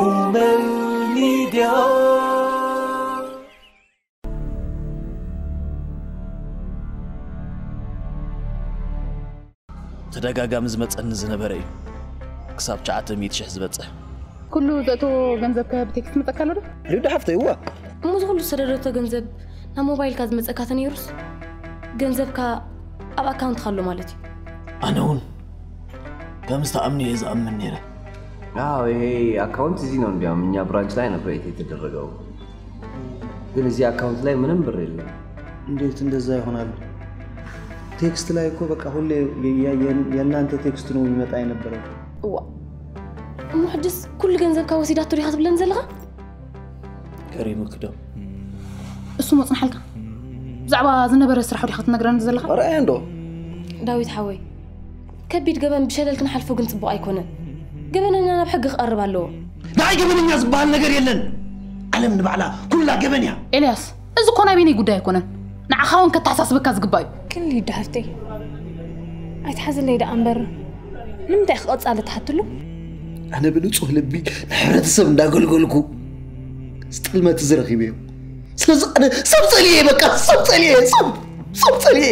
Umel Media. ተደጋጋሚ ዝመጸኒ ዝነበረ እዩ። ክሳብ ትሽዓተ ሚእቲ ሽሕ ዝበጽሕ። ኩሉ ዘእቶ ገንዘብ ከ ብቴክስት መጸካ ኣሎ ዶ? ሪዱ ሓፍተይ፣ እዋ። እሞ እዚ ኩሉ ዝተደረተ ገንዘብ ናብ ሞባይልካ ዝመጸካ ተነይሩስ፣ ገንዘብካ ኣብ ኣካውንትካ ኣሎ ማለት እዩ። ኣነ እውን ከም ዝተኣምነ እየ ዝኣምን ነይረ። አዎ፣ ይሄ አካውንት እዚህ ነው፣ እንዲያውም እኛ ብራንች ላይ ነው ክሬት የተደረገው። ግን እዚህ አካውንት ላይ ምንም ብር የለም። እንዴት እንደዛ ይሆናል? ቴክስት ላይ እኮ በቃ ሁሌ የ- የ- የእናንተ ቴክስት ነው የሚመጣ የነበረው። እዋ፣ እሞ ሕጅስ ኩሉ ገንዘብካ ወሲዳቶ ዲኻ ትብለን ዘለኻ? ገሪሙኪ ዶ? እሱ መጽናሓልካ? ብዛዕባ ዝነበረ ስራሕ ዲኻ ትነግረኒ ዘለኻ? ኣርኣያ እንዶ። ዳዊት ሓወይ፣ ከቢድ ገበን ብሸለል ክንሓልፎ ግን ጽቡቕ ኣይኮነን። ገበነኛ ናብ ሕጊ ክቐርብ ኣለዎ። ንዓይ ገበነኛ ዝበሃል ነገር የለን። ዓለም ንባዕላ ኩላ ገበን እያ። ኤልያስ፣ እዚ እኮ ናይ በይነይ ጉዳይ ኣይኮነን። ንዓኻ እውን ከተሓሳስበካ ዝግባእ እዩ። ግን ሊዳ ሓፍተይ፣ ኣይትሓዝለይ ደኣ እምበር፣ ንምንታይ ኢኺ ቀጻሊ ትሓትሉ? ኣነ ብንጹህ ልቢ ንሕብረተሰብ እንዳገልገልኩ፣ እዚ ጥልመት እዚ ረኺበዮ። ስለዚ ኣነ ሰብ ጸልየ፣ በቃ ሰብ ጸልየ፣ ሰብ፣ ሰብ ጸልየ።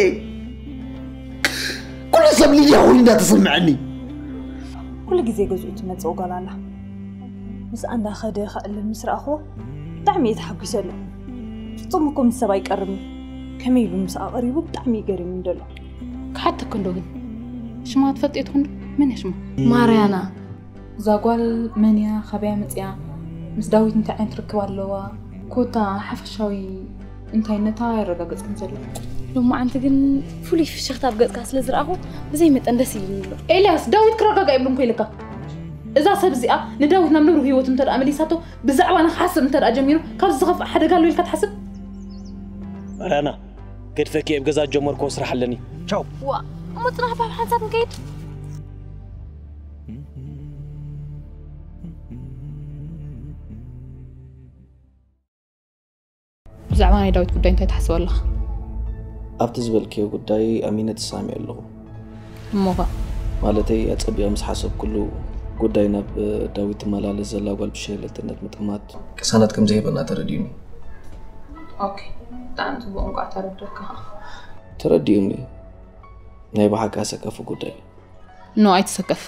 ኩሉ ሰብ ሊድያ ኮይኑ እንዳተሰምዐኒ። ኩሉ ግዜ ገዝኡ ትመጽእ ጓል ኣላ። ምስኣ እንዳኸደ ክዕልል ምስ ረኣኽዎ ብጣዕሚ እየ ተሓጒሰሉ። ፍጹም እኮ ምስ ሰብ ኣይቀርብን እዩ። ከመይ ኢሉ ምስኣ ቀሪቡ ብጣዕሚ እዩ ገሪሙኒ ዘሎ። ክሓተኪ እንዶ ግን፣ ሽማ ትፈልጥዮ ትኾን ዶ? መን እያ ሽማ? ማርያና። እዛ ጓል መን እያ? ካበይ እያ መጺኣ? ምስ ዳዊት እንታይ ዓይነት ርክብ ኣለዋ? ኮታ ሓፈሻዊ እንታይነታ የረጋግጽ ከም ዘሎ። ሎማዓንቲ ግን ፍሉይ ፍሽኽታ ኣብ ገጽካ ስለ ዝረኣኹ ብዘይ መጠን ደስ ኢሉኒ ኣሎ። ኤልያስ፣ ዳዊት ክረጋጋእ ይብሉ እንኮ ኢልካ። እዛ ሰብ እዚኣ ንዳዊት ናብ ንብሩ ህይወቱ እንተ ደኣ መሊሳቶ፣ ብዛዕባ ንክሓስብ እንተ ደኣ ጀሚሩ፣ ካብዚ ዝኸፍእ ሓደጋ ኣሎ ኢልካ ትሓስብ? ማርያና፣ ገድፈኪ ኣብ ገዛ ጀመርኮ ስራሕ ኣለኒ። ቻው። ዋ፣ እሞ ጽናሕ፣ ሓንሳብ ንከይድ። ብዛዕባ ናይ ዳዊት ጉዳይ እንታይ ትሓስብ ኣለኻ? ኣብቲ ዝበልክዮ ጉዳይ ኣሚነ ተሳሚዐ ኣለኹ። እሞኸ? ማለተይ፣ ኣጸቢቐ ምስ ሓሰብኩሉ፣ ጉዳይ ናብ ዳዊት ትመላለስ ዘላ ጓል ብሸለልትነት ምጥማት ቅሳነት ከም ዘይህበና ተረዲኡኒ። ኦኬ፣ ብጣዕሚ ጽቡቕ እንቋዕ ተረደካ። ተረዲኡኒ። ናይ ብሓቂ ኣሰካፊ ጉዳይ። ኖ፣ ኣይትሰከፍ።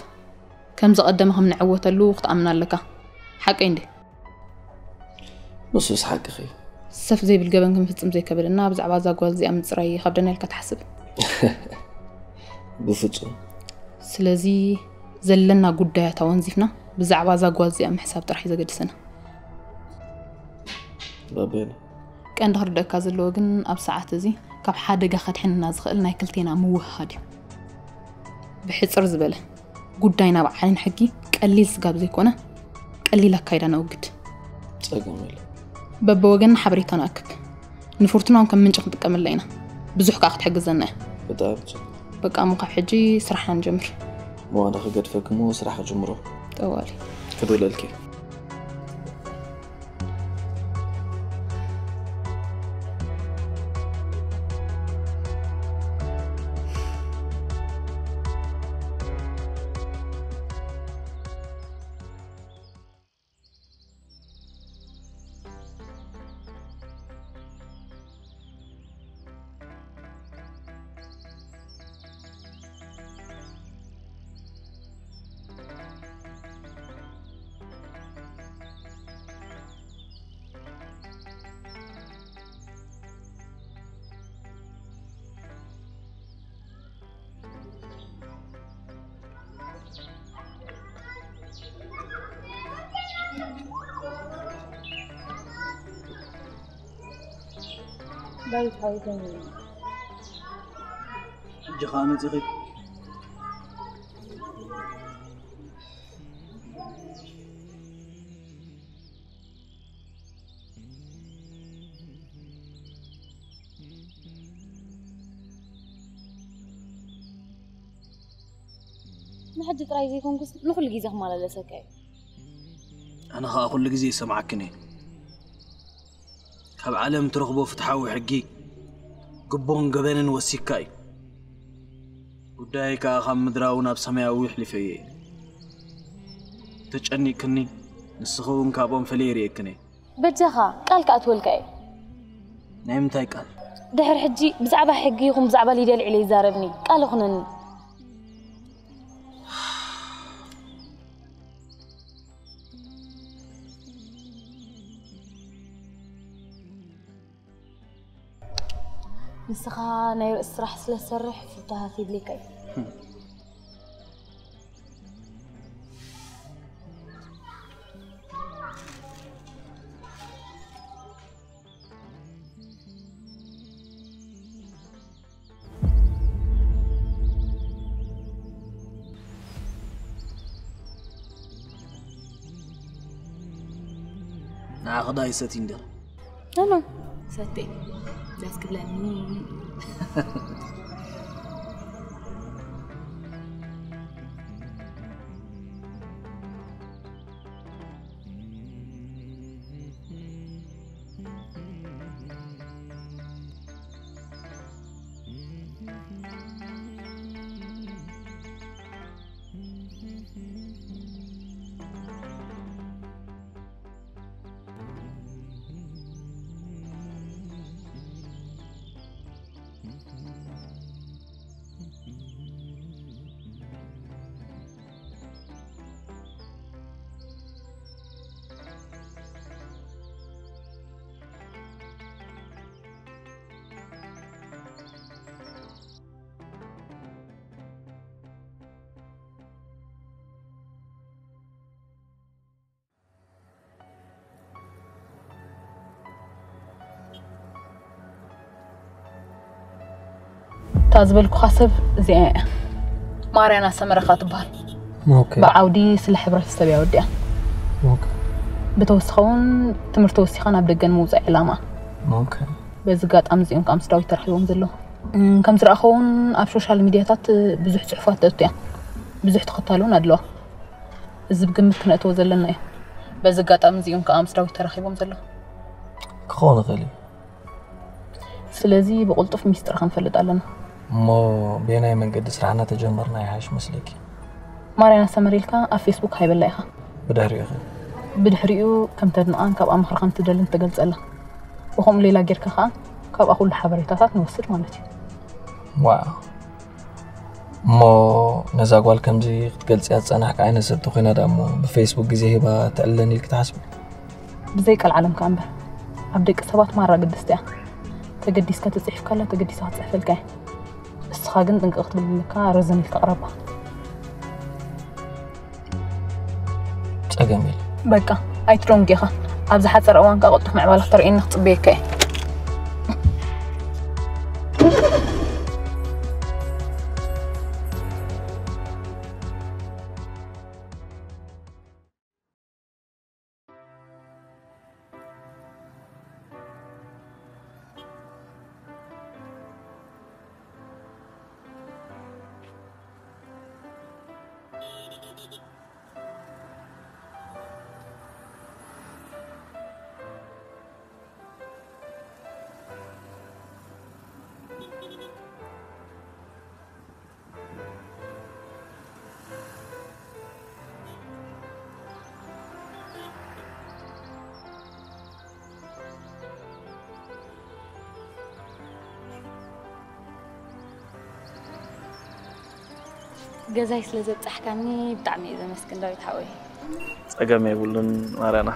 ከም ዝቐደመ ከም ንዕወተሉ ክትኣምን ኣለካ። ሓቀይ እንዴ? ንሱስ ሓቅኺ። ሰፍ ዘይብል ገበን ክንፍጽም ዘይከብደና ብዛዕባ እዛ ጓል እዚኣ ምጽራይ ይኸብደና ኢልካ ትሓስብ? ብፍጹም። ስለዚ ዘለና ጉዳያት ኣወንዚፍና ብዛዕባ እዛ ጓል እዚኣ ምሕሳብ ጥራሕ እዩ ዘገድሰና። ባቤና። ቀንዲ ክርደእካ ዘለዎ ግን ኣብ ሰዓት እዚ ካብ ሓደጋ ከድሕነና ዝኽእል ናይ ክልቴና ምውህሃድ እዩ። ብሕጽር ዝበለ፣ ጉዳይ ናብ ዓለን ሕጊ ቀሊል ስጋብ ዘይኮነ፣ ቀሊል ኣካይዳ ነውግድ። ጸገም የለን። በብወገንና ሓበሬታ ንኣክብ። ንፍርቱና እውን ከም ምንጪ ክንጥቀመላ ኢና። ብዙሕ ከኣ ክትሕግዘና እያ። ብጣዕሚ ጽቡቕ። በቃ እሞ ካብ ሕጂ ስራሕና ንጀምር። እሞ ኣነ ክገድፈኪ እሞ ስራሕ ክጅምሮ። ጠዋሊ። ክድውለልኪ። ዳዊት ሓወይ፣ ከመይ ኢኻ? ሕጂ ኸኣ መጺኺ? ንሕጂ ጥራይ ዘይኮንኩስ ንኹሉ ግዜ ክመላለሰካ እዩ። ኣነ ኸኣ ኩሉ ግዜ ይሰምዓክን እየ። ካብ ዓለም ትረኽቦ ፍትሓዊ ሕጊ፣ ግቡእን ገበንን ወሲኽካ እዩ። ጉዳየይ ከኣ ካብ ምድራዊ ናብ ሰማያዊ ኣሕሊፈዮ እየ። ተጨኒቕክኒ፣ ንስኺ እውን ካብኦም ፈለየ ይርእየክን እየ። በጃኻ ቃል ክኣትወልካ እየ። ናይ ምንታይ ቃል? ድሕሪ ሕጂ ብዛዕባ ሕጊ ይኹን ብዛዕባ ሊድያ ልዒለ ይዛረብኒ ቃል ይኹነኒ። ንስኻ ናይ ርእሲ ስራሕ ስለ ትሰርሕ ፍታሃት የድልየካ እዩ። ንዓኺ ዶ ኣይሰትይን ገለ? ኖ ኖ፣ ሰቲ ደስ ክብለኒ። እታ ዝበልኩኻ ሰብ እዚኣ እያ። ማርያና ሰመረኻ ትበሃል። ኦኬ ብዓውዲ ስለ ሕብረተሰብ እያ ወዲኣ። ኦኬ ብተወሳኺ እውን ትምህርቲ ወሲኻ ናብ ደገ ንምውፃእ ዕላማ። ኦኬ በዚ ኣጋጣሚ እዚኦም ከዓ ምስ ዳዊት ተራኺቦም ዘለዉ። እም፣ ከም ዝረኣኸ እውን ኣብ ሶሻል ሚድያታት ብዙሕ ፅሑፋት ተእቱ እያ። ብዙሕ ተኸታሊ እውን ኣለዋ። እዚ ብግምት ክነእትዎ ዘለና እዩ። በዚ ኣጋጣሚ እዚኦም ከዓ ምስ ዳዊት ተራኺቦም ዘለዉ። ክኸውን ይኽእል እዩ። ስለዚ ብቕልጡፍ ሚስጥር ክንፈልጥ ኣለና። እሞ ብየናይ መንገዲ ስራሕና ተጀመርና ይሓይሽ መስለኪ? ማርያና ሰመር ኢልካ ኣብ ፌስቡክ ሃይበላ ኢኻ። ብድሕሪኡ ኸ? ብድሕሪኡ ከም ተድንቓን ካብኣ ምኽሪ ከም ትደልን ትገልጸላ። ብኸምኡ ሌላ ጌርካ ኸዓ ካብኣ ኩሉ ሓበሬታታት ንወስድ ማለት እዩ። ዋው እሞ ነዛ ጓል ከምዚ ክትገልጽያ ዝጸናሕካ ዓይነት ሰብ ተኾይና ደኣ እሞ ብፌስቡክ ግዜ ሂባ ተዕልለኒ ኢልኪ ትሓስቢ? ብዘይ ቀልዓለም ከኣ እምበር ኣብ ደቂ ሰባት ማራ ግድስቲ እያ። ተገዲስካ ተጽሒፍካላ ተገዲሳ ክትጽሕፈልካ እያ። እስኻ ግን ጥንቅቕ ክትብል ኣለካ ረዘን ኢልካ ቅረባ። ጸገም የለ። በቃ ኣይትደንጉ ኢኻ። ኣብ ዝሓጸረ እዋን ከኣ ቅልጡፍ ምዕባላት ተርእየኒ ክጽበየካ እየ። ገዛይ ስለ ዘብጻሕካኒ ብጣዕሚ እየ ዘመስግን ዳዊት ሓወይ። ጸገም የብሉን ማርያና።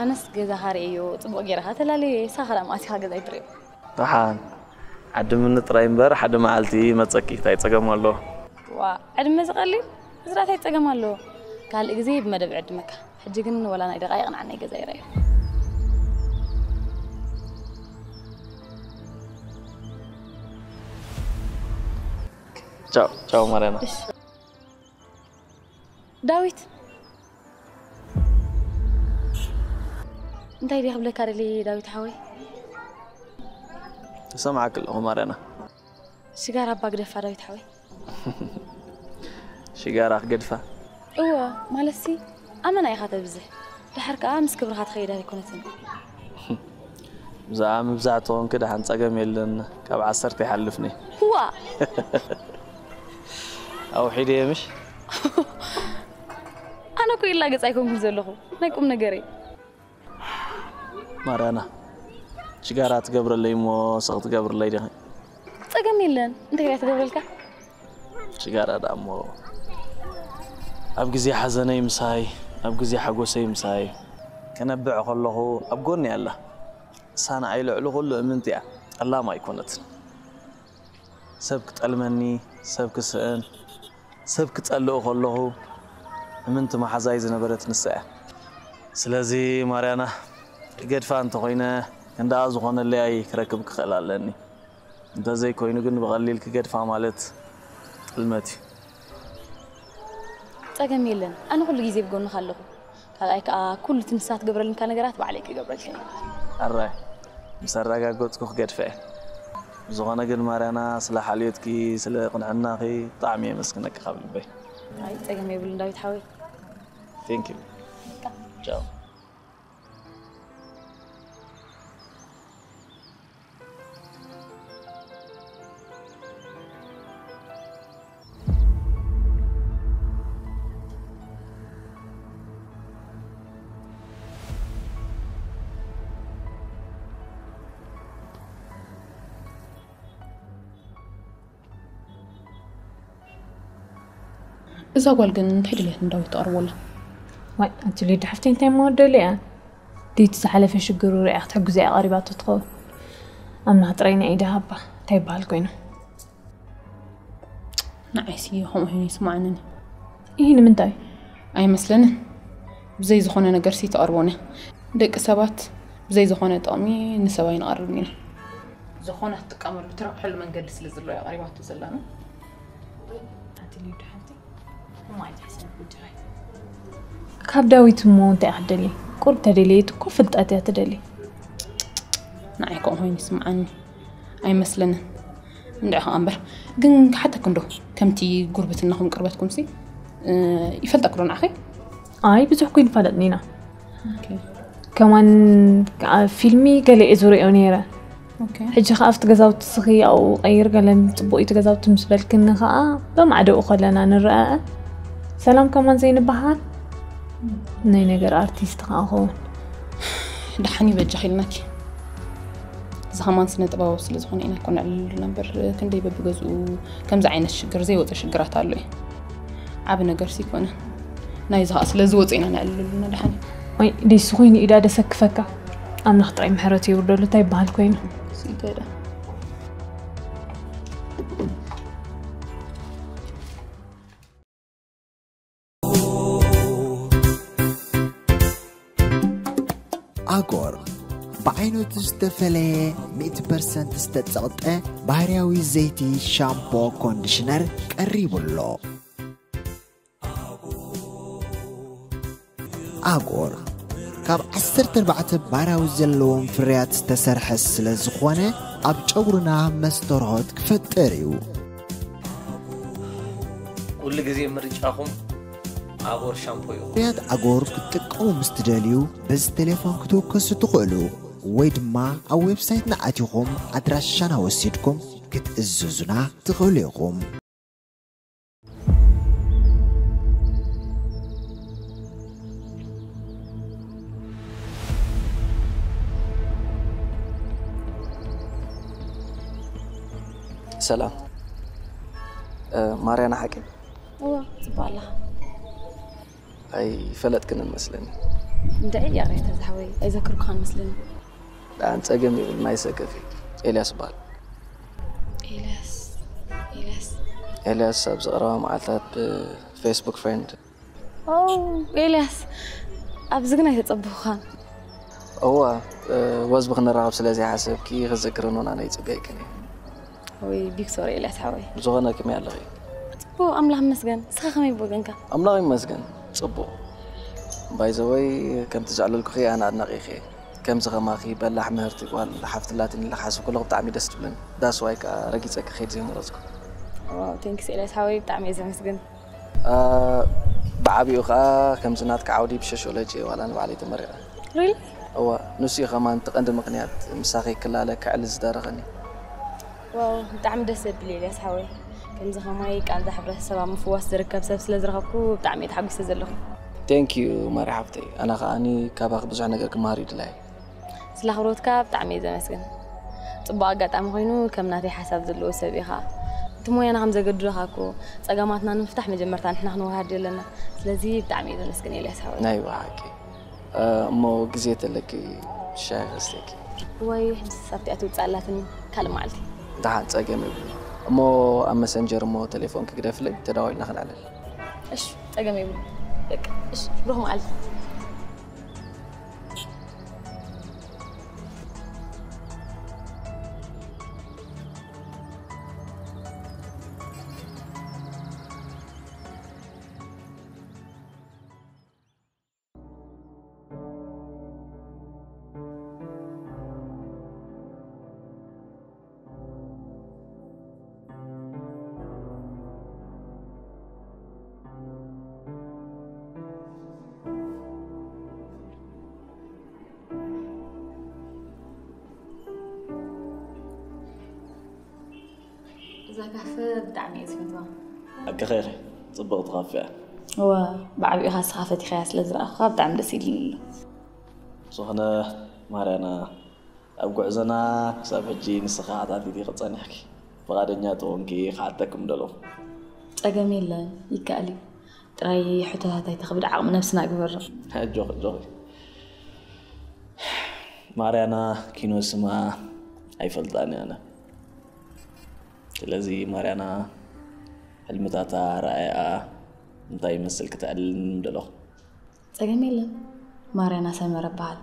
ኣነስ ገዛኻ ርእየዮ ጽቡቕ ጌርኻ ተላለየ ሳኸራ ማእሲኻ ገዛይ ትርእዮ። ደሓን ዓዲ ምኒ ጥራይ እምበር ሓደ መዓልቲ መጸኪ እንታይ ጸገም ኣሎ? ዋ ዕድመ ዝቐልል ዝራእታይ ጸገም ኣለዎ። ካልእ ግዜ ብመደብ ዕድመካ። ሕጂ ግን ወላ ናይ ደቓይቕ ንዓናይ ገዛ ይረኣዩ። ቻው ቻው ማርያና። ዳዊት እንታይ ድየ ክብለካ ደሊ ዳዊት ሓወይ? ተሰማዕክ ኣለኹ ማርያና። ሽጋራ እባ ግደፋ ዳዊት ሓወይ። ሽጋራ ክገድፋ? እወ ማለትሲ ኣመና ኢኻ ተብዝሕ። ድሓር ከኣ ምስ ክብርኻ ትኸይድ ኣይኮነትን። ብዛዕባ ምብዛዕ ተኾንኪ ደሓን ጸገም የለን ካብ ዓሰርተ ይሓልፍኒ። ዋ ኣውሒደ ምሽ? ኣነ እኮ ይላገጽ ኣይኮንኩን ዘለኹ፣ ናይ ቁም ነገረይ። ማርያና፣ ሽጋራ ትገብረለይ እሞ ሰቕ ትገብርለይ ዲኺ? ጸገም የለን፣ እንታይ ኢላ ትገብረልካ? ሽጋራ ደኣ እሞ ኣብ ግዜ ሓዘነይ ምሳይ፣ ኣብ ግዜ ሓጎሰይ ምሳይ፣ ከነብዕ ከለኹ ኣብ ጎኒ ኣላ። እሳ ንዓይ ልዕሊ ኩሉ እምንቲ እያ፣ ጠላም ኣይኮነትን። ሰብ ክጠልመኒ፣ ሰብ ክስእን፣ ሰብ ክጸልእ ከለኹ እምንቲ መሓዛይ ዝነበረት ንሳ እያ። ስለዚ ማርያና፣ ክገድፋ እንተኾይነ ክንደኣ ዝኾነለይ ክረክብ ክኽእል ኣለኒ። እንተዘይኮይኑ ግን ብቐሊል ክገድፋ ማለት ጥልመት እዩ። ጸገም የለን፣ ኣነ ኩሉ ግዜ ብጎንኻ ኣለኹ። ካልኣይ ከዓ ኩሉ እቲ ንሳ ትገብረልንካ ነገራት ባዕለይ ክገብረልካ እየ። ኣራይ ምስ ኣረጋገጽኩ ክገድፈ እየ። ብዝኾነ ግን ማርያና፣ ስለ ሓልዮትኪ፣ ስለ ቅንዕናኺ ብጣዕሚ የመስግነኪ ካብ ልበይ። ኣይ ጸገም የብሉን ዳዊት ሓወይ። Thank you። ቻው። እዛ ጓል ግን እንታይ ደልያት ንዳዊት ትቐርቦ ኣላ? ዋይ ኣንቲ ሊዱ ሓፍተይ እንታይ እሞ ደልያ? ድይቲ ዝሓለፈ ሽግሩ ሪኣ ክትሕግዞ እያ ቀሪባቶ ትኸውን። ኣምላኽ ጥራይ ናይ ኢዳ ሃባ እንታይ ይበሃል ኮይኑ። ንዓይሲ ከምኡ ኮይኑ ይስማዓንን። ይህ ንምንታይ? ኣይመስለንን። ብዘይ ዝኾነ ነገር ሲ ተቐርቦነ ደቂ ሰባት ብዘይ ዝኾነ ጥቕሚ ንሰብ ኣይንቐርብን ኢና። ዝኾነ ክትጥቀመሉ ትረብሐሉ መንገዲ ስለ ዘሎ እያ ቀሪባቶ ዘላ ነው። ኣንቲ ሊዱ ሓፍተይ እሞ ኣይትሕሰብ ጉዳይ። ካብ ዳዊት እሞ እንታይ ክትደሊ? ቁርብ ተደልየት እኮ ፍልጠት እያ ትደሊ። ንዓይ ከምኡ ኮይኑ ይስምዓኒ ኣይመስለንን። እንድዒ ከዓ እምበር ግን ክሓተክ እንዶ ከምቲ ጉርብትናኹም ቅርበትኩም ሲ ይፈልጠክ ዶ ንዓኸይ? ኣይ ብዙሕ ኮይን ፋለጥኒ ኢና። ከማን ፊልሚ ገለ እየ ዝሪኦ ነይረ። ሕጂ ከዓ ኣብቲ ገዛውቲ ስኺ ኣብኡ ቀይር ገለን ፅቡቅ እዩ እቲ ገዛውቲ ምስ በልክኒ ከዓ በማዕደኡ ከለና ንረአ። ሰላም ከማን ዘይንበሃል ናይ ነገር ኣርቲስት ከዓ ኸውን። ደሓን ይበጃ ኺልናኪ። እዚ ኸማን ስነ ጥበባዊ ስለ ዝኾነ ኢና እኮ ነዕልለሉ ነበር። ክንደይ በብገዝኡ ከምዚ ዓይነት ሽግር ዘይወፀ ሽግራት ኣሎ እዩ። ዓቢ ነገር ሲ ይኮነ ናይዚ ኸዓ ስለ ዝወፀ ኢና ነዕልለሉ እና ደሓን እዩ። ወይ ደይሱ ኮይኑ ኢዳ ደሰክፈካ። ኣምላኽ ጥራይ ምሕረቱ የውርደሉ እንታይ ይበሃል ኮይኑ። ሲገዳ ኣጎር ብዓይነቱ ዝተፈለየ ሚእቲ ፐርሰንት ዝተጸቕጠ ባህርያዊ ዘይቲ ሻምፖ ኮንዲሽነር ቀሪቡ ኣሎ። ኣጎር ካብ ዓሰርተ ኣርባዕተ ባህርያዊ ዘለዎም ፍርያት ዝተሰርሐ ስለ ዝኾነ ኣብ ጨጉርና መስተርሆት ክፈጥር እዩ። ኩሉ ግዜ ምርጫኹም ኣጎር ሻምፖ ይኹን። ፍርያት ኣጎር ክትጥቀሙ ምስ ትደልዩ በዚ ቴሌፎን ክትውከሱ ትኽእሉ ወይ ድማ ኣብ ዌብሳይትና ኣቲኹም ኣድራሻና ወሲድኩም ክትእዝዙና ትኽእሉ ኢኹም። ሰላም ማርያና ሓቂ እዋ ጽቡቅ ኣለኻ። ኣይፈለጥክን መስለኒ። እንድዒ ይቕሬታ ዝሓወይ ኣይዘክርኩኻን መስለኒ። ደኣን ጸገም ይብል ናይ ሰከፊ ኤልያስ ይበሃል። ኤልያስ ኤልያስ ኤልያስ ኣብ ዝቐረባ መዓልታት ብፌስቡክ ፍሬንድ ኦ ኤልያስ ኣብዚ ግን ኣይተጸበኹኻን። እዋ ወዝቢ ክንራኸብ ስለ ዘይሓሰብኪ ክዝክርን ውን ኣነ ይጽበየክን እየ። ወይ ቢግ ሶሪ ኤልያስ ሓወይ። ብዝኾነ ከመይ ኣለኺ? ጽቡቕ ኣምላኽ ይመስገን። ንስኻ ከመይ ብወገንካ? ኣምላኽ ይመስገን ጽቡቕ። ባይ ዘ ወይ ከምቲ ዘዕለልኩኺ ኣነ ኣድናቒኺ እየ። ከምዚ ከማኺ በላሕ ምህርቲ ጓል ሓፍቲ ኣላትኒ ኢለ ክሓስብ ከለኹ ብጣዕሚ ደስ ትብለኒ። ዳስ ዋይ ከኣ ረጊጸኪ ክኸይድ ዘይመረጽኩ። ዋው ቴንክስ ኤልያስ ሓወይ ብጣዕሚ እየ ዘመስግን። ብዓቢኡ ከኣ ከምዚ ናትካ ዓውዲ ብሶሽዮሎጂ እየ ዋላ ንባዕለይ ተመሪቐ። ሪሊ? እዋ ንሱ እዩ ከማን እቲ ቀንዲ ምኽንያት ምሳኺ ክላለ ክዕሊ ዝዳረኸኒ። ዋው ብጣዕሚ ደስ ዘብል እዩ ኤልያስ ሓወይ። ከምዚ ከማይ ቃንዛ ሕብረተሰብ ኣብ ምፍዋስ ዝርከብ ሰብ ስለ ዝረኸብኩ ብጣዕሚ እየ ተሓጒሰ ዘለኹ። Thank you ማሪ ሓፍተይ፣ ኣነ ከዓኒ ካባኺ ብዙሕ ነገር ክመሃር ይድላይ። ስለ ኣኽብሮትካ ብጣዕሚ እየ ዘመስግን። ጽቡቕ ኣጋጣሚ ኮይኑ ከም ናተይ ሓሳብ ዘለዎ ሰብ ኢኻ። እቲ ሞያና ከም ዘገድዶ እኮ ጸገማትና ንምፍታሕ መጀመርታ ንሕና ክንወሃድ ኣለና። ስለዚ ብጣዕሚ እየ ዘመስግን ኤልያስ ሓወይ። ናይ ብሓቂ እሞ ግዜ ተለኪ ሻይ ከስተኪ። ወይ ሕጂ ሳብቲኣ ትውፅእ ኣላትኒ ካልእ መዓልቲ። ደሓን ጸገም የብሉ። እሞ ኣብ መሰንጀር እሞ ቴሌፎን ክግደፍለይ ተዳዋልና ክነዕልል። እሺ ጸገም የብሉ። በቃ እሺ ብሩኽ መዓልቲ። እዛ ካፈ ብጣዕሚ እየ ዝፈትዋ። ኣከኸ ጽብቕቲ ካፈ እያ። እወ፣ ብዓቢኡ ኻስኻ ፈቲኻያ ስለ ዝረኣኹኻ ብጣዕሚ ደስ ኢልኒ ኣሎ። ዝኾነ ማርያና፣ ኣብ ጉዕዞና ክሳብ ሕጂ ንስኻ ሓታቲት ኢኺ ጸኒሕኪ። ፍቓደኛ ተኾንኪ ክሓተኪ ምደለኹ። ጸገም የለን፣ ይከኣል እዩ። ጥራይ ሕቶታት ኣይተኽብድ፣ ዓቕሚ ነብስና ግበሮ። ኣጆኺ ኣጆኺ። ማርያና ኪኖ ስማ ኣይፈልጣን እየ ኣነ። ስለዚ ማርያና ሕልምታታ፣ ራእያ እንታይ ይመስል ክተዕልልኒ ምደለኹ። ጸገም የለን። ማርያና ሰመረ እበሃል።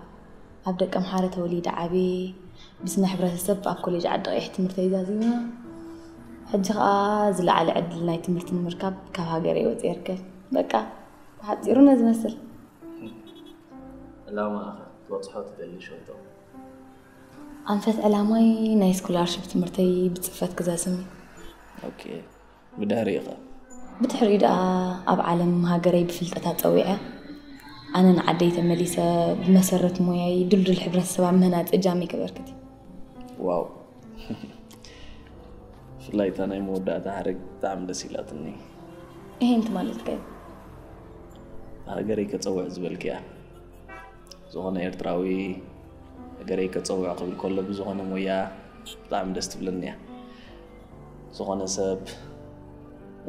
ኣብ ደቀምሓረ ተወሊደ ዓብየ። ብስነ ሕብረተሰብ ኣብ ኮሌጅ ዓዲ ቀይሕ ትምህርተይ ዛዚመ። ሕጂ ከኣ ዝለዓለ ዕድል ናይ ትምህርቲ ንምርካብ ካብ ሃገረይ ወጺኤ ይርከብ። በቃ ብሓጺሩ ነዚ ይመስል። ዕላማ ኣኸ ክትበጽሖ ትደሊ ሸቶ? ኣንፈት ዕላማይ ናይ ስኮላርሺፕ ትምህርተይ ብጽፈት ክዛዝም እዩ። ኦኬ። ብድሕሪኡ ኸ? ብድሕሪኡ ደኣ ኣብ ዓለም ሃገረይ ብፍልጠታ ጸዊዐ ኣነ ንዓደይ ተመሊሰ ብመሰረት ሞያይ ድልዱል ሕብረተሰብ ኣብ ምህናጽ እጃመይ ከበርክት እዩ። ዋው ብፍላይ እታ ናይ መወዳእታ ሓረግ ብጣዕሚ ደስ ኢላትኒ። እሄ እንት ማለት ከ? ሃገረይ ከጸውዕ ዝበልክያ ዝኾነ ኤርትራዊ ሃገረይ ከጸውዕ ክብል ከሎ ብዝኾነ ሞያ ብጣዕሚ ደስ ትብለኒ እያ። ዝኾነ ሰብ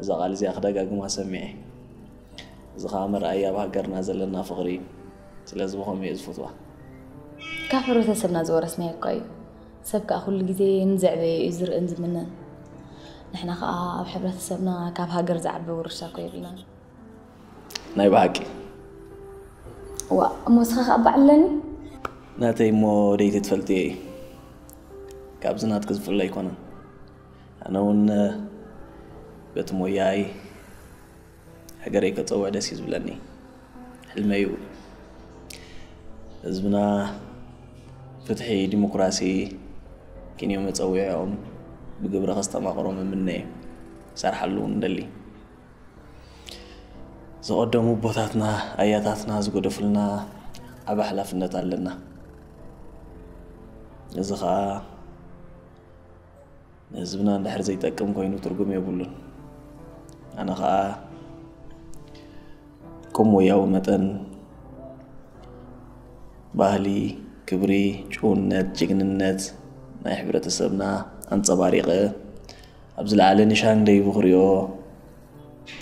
እዛ ቃል እዚኣ ክደጋግማ ሰሚዐ። እዚ ከዓ መርኣያ ኣብ ሃገርና ዘለና ፍቕሪ እዩ። ስለዚ ብኸምኡ እየ ዝፈትዋ። ካብ ሕብረተሰብና ዝወረስናዮ እኳ እዩ። ሰብ ከዓ ኩሉ ግዜ ንዘዕበዮ እዩ ዝርእን ዝምነን። ንሕና ከዓ ኣብ ሕብረተሰብና ካብ ሃገር ዝዓቢ ውርሻ እኮ የብልናን። ናይ ብሓቂ ዋ እሞ እስኻ ከዓ በዓል ኣለኒ። ናተይ እሞ ደይቲ ትፈልጥዮ እዩ። ካብዚ ናትኪ ዝፍለ ኣይኮነን። ኣነ እውን በቲ ሞያይ ሃገረይ ከፀውዕ ደስ እዩ ዝብለኒ። ሕልመይ እውን ህዝብና ፍትሒ፣ ዲሞክራሲ ኪንዮ መፀዊዕኦም ብግብሪ ከስተማቕሮም እምነ እዩ። ክሰርሓሉ እውን እደሊ። ዝቐደሙ ኣቦታትና ኣያታትና ዝገደፉልና ዓቢ ሓላፍነት ኣለና። እዚ ኸኣ ንህዝብና እንድሕር ዘይጠቅም ኮይኑ ትርጉም የብሉን። ኣነ ኸኣ ከም ሞያዊ መጠን ባህሊ፣ ክብሪ፣ ጭውነት፣ ጅግንነት ናይ ሕብረተሰብና ኣንጸባሪቐ ኣብ ዝለዓለ ኒሻን ደይቡ ክሪኦ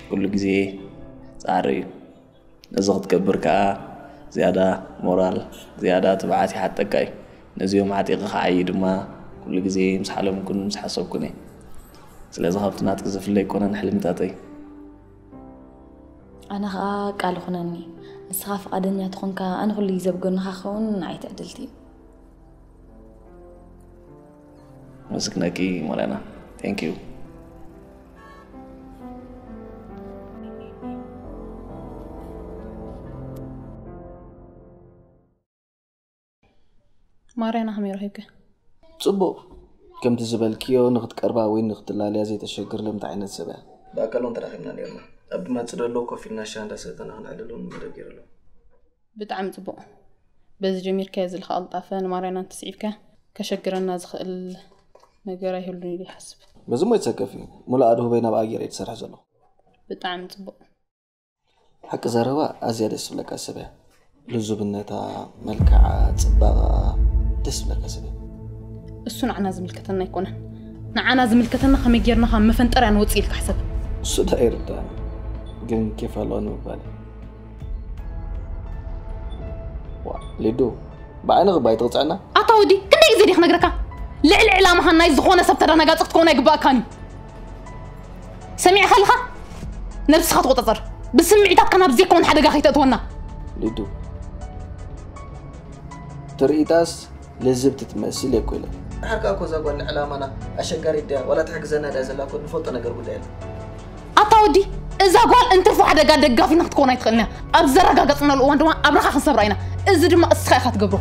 ኩሉ ግዜ ጻዕሪ እዩ። ነዚ ክትገብር ከኣ ዝያዳ ሞራል፣ ዝያዳ ትብዓት ይሓተካ እዩ። ነዚኦም ዓጢቐ ክዓዪ ድማ ኩሉ ግዜ ምስ ሓለምኩን ምስ ሓሰብኩን እየ። ስለዚ ካብቲ ናትኪ ዝፍለ ኣይኮነን ሕልምታተይ። ኣነ ኸኣ ቃል ይኹነኒ፣ ንስኻ ፍቓደኛ ተኾንካ ኣነ ኩሉ ግዜ ኣብ ጎንኻ ክኸውን ንዓይ ትዕድልቲ እዩ። መስግነኪ ሞላና። Thank you። ማርያና ከመይ ረኺብኪ? ጽቡቕ። ከምቲ ዝበልክዮ ንኽትቀርባ ወይ ንኽትላለያ ዘይተሸግር ልምቲ ዓይነት ሰብ እያ። ብኣካል እውን ተራኺብና ነይርና። ኣብ ድመጽእ ዘሎ ኮፍ ኢልና ሻሂ እንዳሰተና ክነዕልል እውን መደብ ገይሩ ኣሎ። ብጣዕሚ ጽቡቕ። በዚ ጀሚርካዮ ዘለኻ ቅልጣፈ ንማርያና እንተስዒብካ ከሸግረና ዝኽእል ነገር ኣይህሉን ኢለ ይሓስብ። በዚ እሞ ይትሰከፊ። ሙሉእ ኣድህቦይ ናብ ኣየር እየ ዝሰርሕ ዘለኹ። ብጣዕሚ ጽቡቕ። ሓቂ ዘረባ ኣዝያ ደስ ዝብለካ ሰብ እያ። ልዙብነታ፣ መልክዓ፣ ጽባቐኣ ደስ ዝብለካ ሰብ እያ። እሱ ንዓና ዝምልከተና ኣይኮነን። ንዓና ዝምልከተና ከመይ ጌርና ካብ መፈንጠርያ ንወጽእ ኢልካ ሕሰብ። እሱ ዳ ይርዳእኒ፣ ግን ኬፍ ኣለዋ ንምባል እዩ። ዋ፣ ሊዱ፣ ብዓይኒ ክባይ ትቕጽዐና? ኣታ ወዲ፣ ክንደይ ግዜ ዲኽ ነግረካ? ልዕሊ ዕላማኻን ናይ ዝኾነ ሰብ ተደናጋጺ ክትከውን ኣይግባእካን እዩ። ሰሚዕኻ ኣለኻ? ነብስኻ ተቆጻጸር። ብስምዒታትካ ናብ ዘይኮን ሓደጋ ከይተእትወና። ሊዱ፣ ትርኢታስ ልዝብቲ ትመስል እየ እኮ ኢለ። ድሓር ከኣ እኮ እዛ ጓል ንዕላማና ኣሸጋሪት ድያ ዋላ ትሕግዘና ድያ ዘላ እኮ ንፈልጦ ነገር ጉዳይ የለን። ኣታ ወዲ፣ እዛ ጓል እንትርፎ ሓደጋ ደጋፊትና ክትከውን ኣይትኽእልን እያ። ኣብ ዘረጋገጽናሉ እዋን ድማ ኣብርኻ ክንሰብራ ኢና። እዚ ድማ እስኻ ኢኻ ትገብሮ።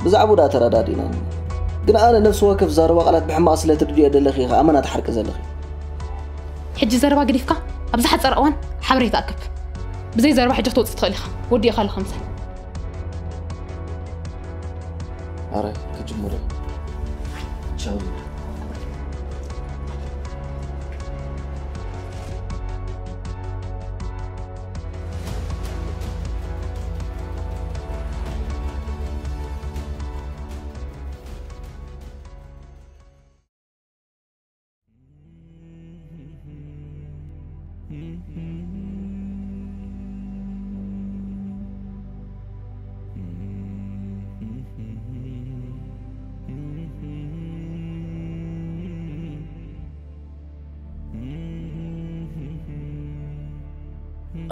ብዛዕባኡ ደኣ ተረዳዲእና። ግን ኣነ ነፍሲ ወከፍ ዛረባ ቃላት ብሕማቕ ስለ ትርድዮ ዘለኺ ኢኻ ኣመና ትሓርቂ ዘለኺ። ሕጂ ዘረባ ገዲፍካ ኣብ ዝሓጸረ እዋን ሓበሬታ ኣክብ። ብዘይ ዘረባ ሕጂ ክትወጽእ ትኽእል ኢኻ። ወዲእኻ ኣለኻ ምሳይ። ኣረ ክጅምር እየ። ቻው።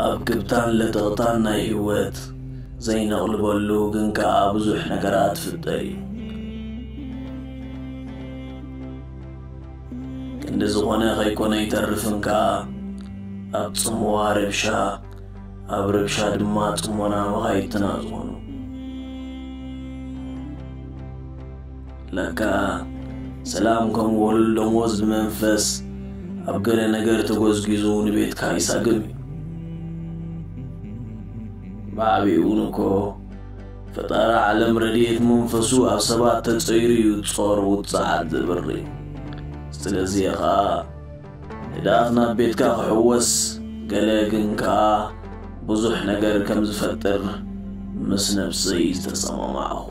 ኣብ ግብታን ለጠቕታን ናይ ህይወት ዘይነቕልበሉ ግን ከኣ ብዙሕ ነገራት ትፍጠር እዩ። ክንዲ ዝኾነ ከይኮነ ይተርፍን ከኣ ኣብ ጽምዋ ረብሻ፣ ኣብ ረብሻ ድማ ጽሞና መኻይድትና ዝኾኑ። ለካ ሰላም ከም ወሉል ደሞዝ ብመንፈስ ኣብ ገለ ነገር ተጎዝጊዙ ንቤትካ ይሳግም እዩ። ብዓቢኡ እውን እኮ ፈጣሪ ዓለም ረድኤት መንፈሱ ኣብ ሰባት ተጸይሩ እዩ ጾር ውጽዓት ዘብሪ። ስለዚ ኸኣ ህድኣት ናብ ቤትካ ክሕወስ ገለ ግን ከኣ ብዙሕ ነገር ከም ዝፈጥር ምስ ነብሰይ ዝተሰማማዕኹ።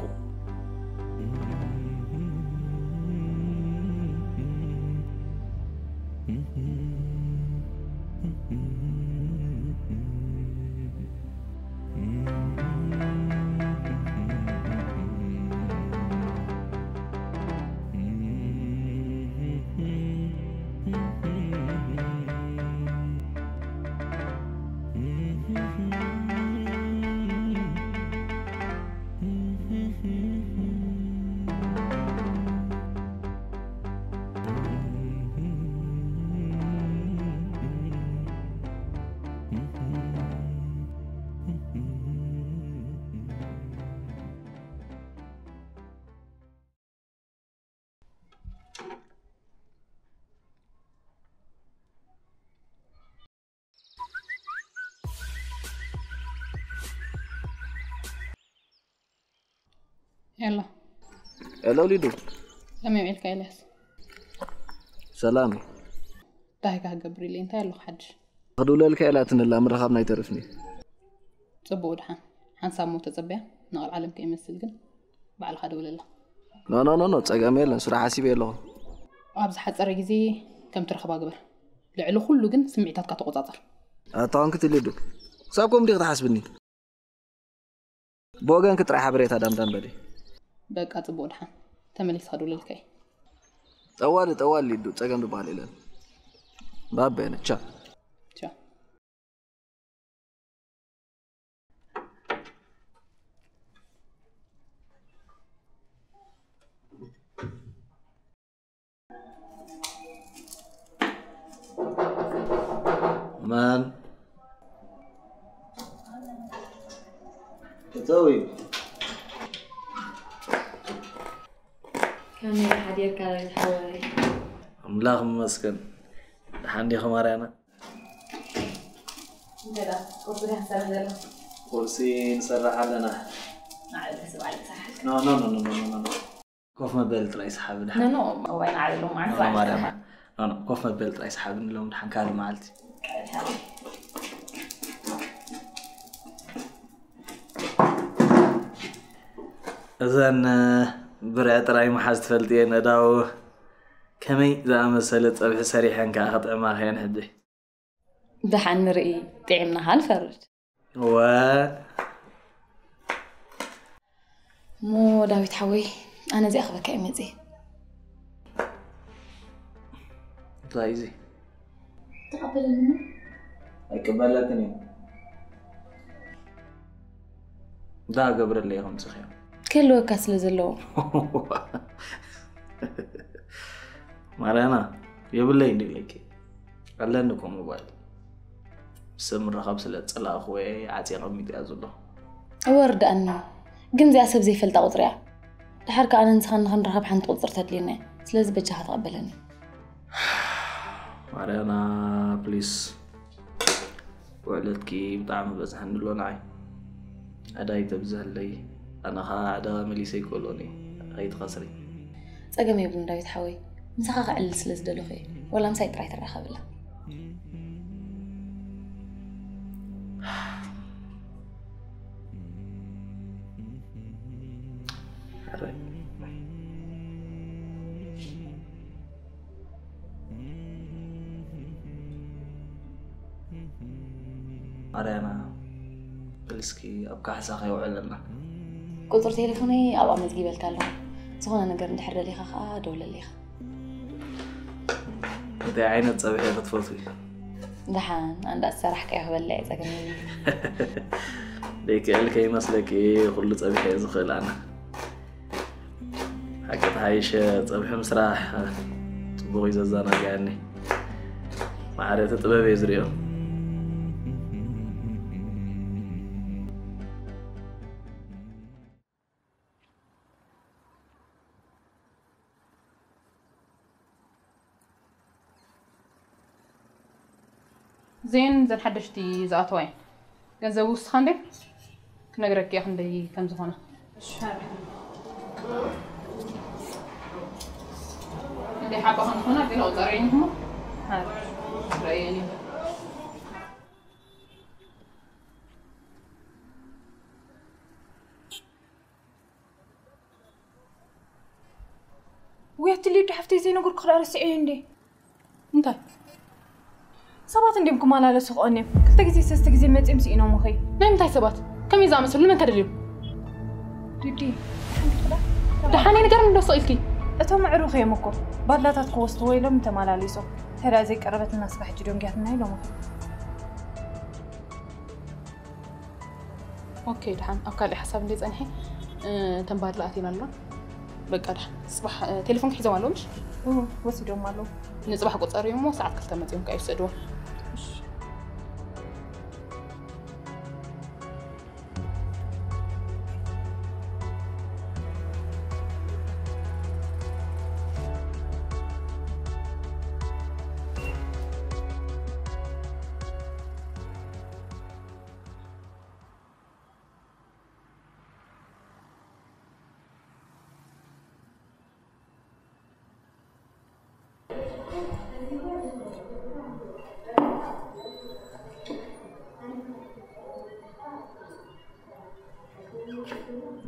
ሄሎ። ሄሎ ሊዱ። ከመይ ውዒልካ ኤልያስ? ሰላም። እንታይ ኢኻ ክገብር ኢለ እንታይ ኣለኹ ሓድሽ? ክድውለልካ ኢላትኒ ኣላ ምርኻብና ኣይተርፍን እዩ። ጽቡቕ ድሓን። ሓንሳብ እሞ ተጸበያ፣ ንቓል ዓለም ከይመስል ግን ባዕልኻ ደውለላ። ኖ ኖ ኖ ኖ፣ ጸገም የለን፣ ስራሕ ሓሲበ ኣለኹ። ኣብ ዝሓጸረ ግዜ ከም ትረኽባ ግበር። ልዕሊ ኩሉ ግን ስምዒታትካ ተቖጻጸር። ኣታ ኮንኪ ትልዱ። ክሳብ ከምኡ ዲኺ ትሓስብኒ? ብወገንኪ ጥራይ ሓበሬታ ዳምዳም በሊ። በቃ ጽቡቕ ድሓን። ተመሊስካ ደውለልካ እየ። ጠዋሊ ጠዋሊ ሊዱ፣ ጸገም ዝበሃል የለን። ባበነ፣ ቻው። ቻው። መን? እተዊ። ከመይ ሓዲርካ ሓወይ? ኣምላኽ ይመስገን። ደሓን ዲኺ ማርያና? እንተ ደኣ ቁርሲ ዲኻ ትሰርሕ ዘለኻ? ቁርሲ ንሰርሕ ኣለና። ንዓይ ተስብዓ ይሰርሓልካ። ኖ ኖ ኖ ኖ ኖ ኖ። ኮፍ መበሊ ጥራይ ሰሓቢ ድሓን። ኖ ኖ። እዋይ ንዓይ ሎም ዓርሳ ኖ ኖ ማርያና። ኖ ኖ ኮፍ መበሊ ጥራይ ሰሓቢ ንሎም ድሓን ካልእ መዓልቲ። ቀልድ ሓወይ። እዘን ብርዒ ጥራይ ምሓዝ ትፈልጥየን ኣዳው፣ ከመይ ዝኣመሰለ ጸብሒ ሰሪሐን ከኣ ክጥዕማኽየን ሕጂ። ደሓን ንርኢ፣ ጥዒምናኻ ንፈርድ። ወ እሞ ዳዊት ሓወይ፣ ኣነ እዚኣ ክበካ እየ መፅእ። እንታይ እዚ? ተቐበለኒ። ኣይቅበለክን እዩ። እንታይ ገብረለይ ከምፅኽዮ? ክህልወካ ስለ ዘለዎ። ማርያና፣ የብለይ እንዲ ኢለኪ። ኣለኒ እኮ ሞባይል። ሰብ ምርኻብ ስለ ዝጸላእኹ እየ ዓጽየ ኣቐሚጠያ ዘለኹ። እወ ርድኣኒ። ግን እዚኣ ሰብ ዘይፈልጣ ቁጽሪ እያ። ድሓር ከኣ ኣነ ንስኻን ንኽንራኸብ ሓንቲ ቁጽሪ ተድልየና እያ። ስለዚ በጃኻ ተቐበለኒ። ማርያና፣ ፕሊስ። ውዕለትኪ ብጣዕሚ በዝሐኒ ኣሎ ንዓይ። ዕዳ ይተብዝሐለይ። ኣነ ኸኣ ዕዳ መሊሰ ይክእሎን እየ። ኣይትኸስሪ። ጸገም የብሉን ዳዊት ሓወይ። ምሳኻ ክዕልል ስለ ዝደለኹ እየ። ወላ ምሳይ ጥራይ ትራኸብላ። ሕራይ። ማርያና፣ በል እስኪ ኣብ ካሕሳ ከየውዕለና። ቁጽሪ ቴሌፎነይ ኣብኣ መዝጊበልካ ኣለኹ። ዝኾነ ነገር እንድሕር ደሊኻ ኸኣ ደውለለይ ኢኻ። እንታይ ዓይነት ጸብሒ ክትፈትዊ? ደሓን፣ ኣንዳ ዝሰራሕካዮ ክበልዕ እየ፣ ጸገም የብሉን። ደይክእል ከይመስለኪ፣ ኩሉ ጸብሒ እየ ዝኽእል ኣነ። ሓቂ ተሓይሸ ጸብሒ ምስራሕ ጽቡቕ እዩ ዘዘናግዐኒ። ማዕረ እቲ ጥበብ እየ ዝርእዮ። ዜን ዘን ሓደሽቲ ዝኣተዋ እየን። ገንዘብ ውስኻ እንዴ? ክነግረኪ እየ ክንደይ ከም ዝኾነ። እንዴ ሓባ ከም ዝኾነ ገለ ቁፀረይኒ እሞ። ረእየኒ። ውይ ኣቲ ሊዱ ሓፍተይ ዘይነገርኩ ክዳ ረስዐዮ እንዴ? እንታይ? ሰባት እንዲም ክመላለሱ ክቐንዮም ክልተ ግዜ ሰለስተ ግዜ መፂኦም ስኢኖም ኸይ። ናይ ምንታይ ሰባት? ከመይ ዝኣመሰሉ ንመን ከደልዮም? ዲዲ ሓንቲ ክዳ ደሓነይ ንገርኒ ዶ ስቕ ኢልኪ? እቶም ኣዕሩኽ እዮም እኮ ባላታት ክወስድዎ ኢሎም ተመላሊሶም። ተዳ ዘይቀረበትና ስራሕ ጅዶንጊያትና ኢሎም ኸይ። ኦኬ ደሓን ኣብ ካልእ ሓሳብ እንደ ጸንሐ ተንባድላ ኣቴና ኣሎ። በቃ ደሓን ጽባሕ ቴሌፎን ክሒዞም ኣለዉ ምሽ? ወሲዶም ኣለዉ። ንጽባሕ ቁጸሪ እሞ ሰዓት ክልተ መጺኦም ከኣ ይውሰድዎ።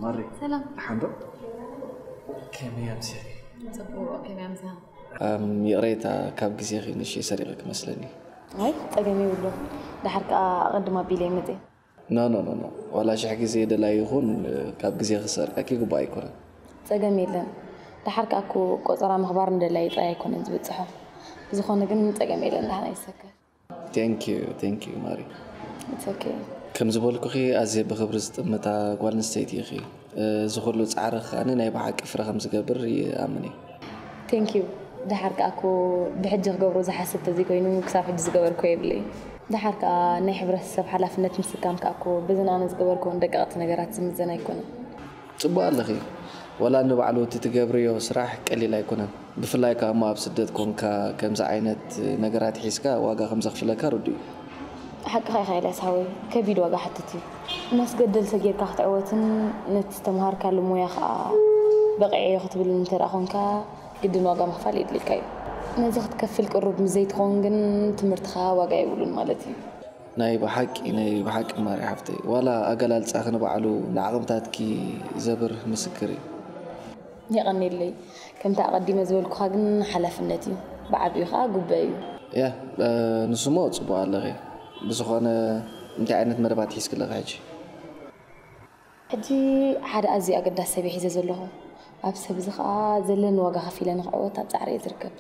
ማሪ ሰላም። ሓንዶ ከመይ ኣምሲኺ? ጽቡቕ ከመይ ኣምሳ? ኣም፣ ይቕሬታ ካብ ግዜኺ ንእሽተይ ሰሪቐ ክመስለኒ። ኣይ ጸገም የብሉ። ድሓር ከኣ ኣቐድም ኣቢለ ይመጽእ። ኖ ኖ ኖ ኖ ዋላ ሽሕ ግዜ ደላይ ይኹን ካብ ግዜ ክሰርቀኪ ግቡእ ኣይኮነን። ጸገም የለን። ድሓር ከኣ እኮ ቆጸራ ምኽባር ንደላይ ጥራይ ኣይኮነን ዝብጽሖ። ብዝኾነ ግን ጸገም የለን፣ ደሓን ኣይሰከፍ። Thank you thank you ማሪ። It's okay። ከም ዝበልኩኺ ኣዝየ ብኽብሪ ዝጥምታ ጓል ኣንስተይቲ ኢኺ። እዚ ኩሉ ጻዕርኺ ከኣ ናይ ብሓቂ ፍረ ከም ዝገብር ይኣምን እየ። Thank you። ድሓር ከኣ እኮ ብሕጂ ክገብሮ ዝሓስብ ተዘይኮይኑ ክሳብ ሕጂ ዝገበርኮ የብለይ። ድሓር ከኣ ናይ ሕብረተሰብ ሓላፍነት ምስካም ከኣ እኮ በዘን ኣነ ዝገበርኮን ደቀቕቲ ነገራት ዝምዘን ኣይኮነን። ጽቡቕ ኣለኺ። ወላ ንባዕሉ እቲ ትገብርዮ ስራሕ ቀሊል ኣይኮነን። ብፍላይ ከኣ እሞ ኣብ ስደት ኮንካ ከምዚ ዓይነት ነገራት ሒዝካ ዋጋ ከም ዘኽፍለካ ርዱእ እዩ። ሓቅኻ ኢኻ ኤልያስ ሓወይ፣ ከቢድ ዋጋ ሓትት እዩ። እናስገደልተ ጌርካ ክትዕወትን ነቲ ዝተምሃርካሉ ሞያ ኸኣ በቒዐዮ ክትብልን እንተ ደኣ ኾንካ ግድን ዋጋ ምኽፋል የድልየካ እዩ። ነዚ ክትከፍል ቅሩብ ምስ ዘይትኸውን ግን ትምህርትኻ ዋጋ የብሉን ማለት እዩ። ናይ ብሓቂ ናይ ብሓቂ ማሪ ሓፍተይ፣ ዋላ ኣገላልጻኺ ንባዕሉ ንዓቕምታትኪ ዘብርህ ምስክር እዩ። የቐኒለይ። ከምቲ ኣቐዲመ ዝበልኩኻ ግን ሓላፍነት እዩ፣ ብዓቢኡ ከዓ ጉበይ እዩ። ያ ንስሞ ጽቡቕ ኣለኺ። ብዝኾነ እንታይ ዓይነት መደባት ሒዝክለኺ ሕጂ? ሕጂ ሓደ ኣዝዩ ኣገዳሲ ሰብ ሒዘ ዘለኹ፣ ኣብ ሰብ እዚ ከዓ ዘለኒ ዋጋ ከፊለ ንክዕወት ኣብ ፃዕሪ እየ ዝርከብ።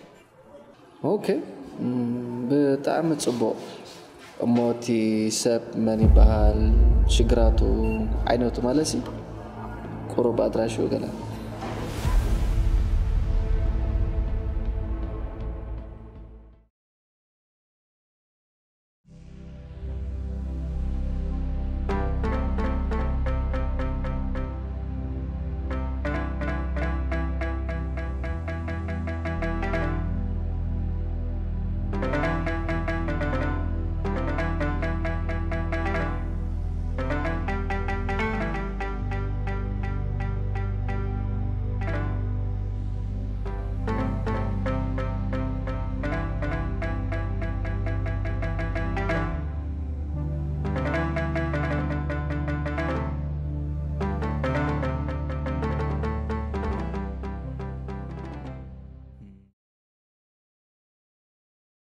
ኦኬ፣ ብጣዕሚ ጽቡቕ። እሞ እቲ ሰብ መን ይበሃል? ሽግራቱ ዓይነቱ ማለትሲ ቁሩብ ኣድራሽኡ ገለ?